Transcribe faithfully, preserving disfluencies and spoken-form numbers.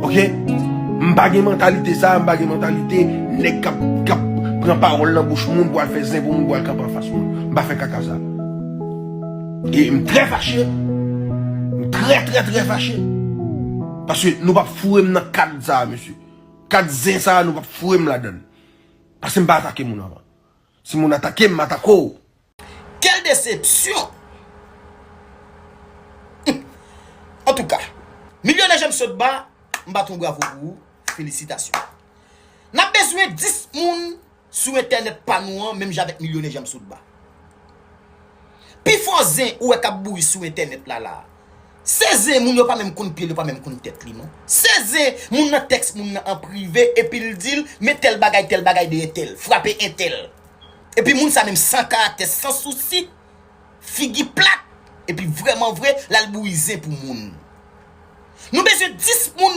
Ok? M pa gen mantalite sa, m pa gen mantalite nèg k ap, k ap pran pawòl nan bouch moun pou al fè zen pou moun pou al kanpe anfas moun. M pa fè kaka sa. E m trè fache. M trè, trè, trè fache. Paske nou p ap foure m nan kad sa, mesye. Kad zen sa, nou p ap foure m ladan l. Paske m pa atake moun anvan. Si moun atake m, m atake w. Quelle déception! Antouka, milyonè Janm Sotba, m bat yon bravo pou ou. Felisitasyon. N ap bezwen dis moun sou entènèt pa nou an, menm jan avèk milyonè Janm Sotba. Pifò zen ou wè k ap bouri sou entènèt la la a, se zen moun yo pa menm konn pye l, yo pa menm konn tèt li non. Se zen moun nan tèks moun nan an prive epi l di l men tèl bagay, tèl bagay de entèl, frape entèl. Epi moun sa menm san karaktè, san sousi, figi plat, epi vrèman vre l al bouri zen pou moun. Nou bezwen dis moun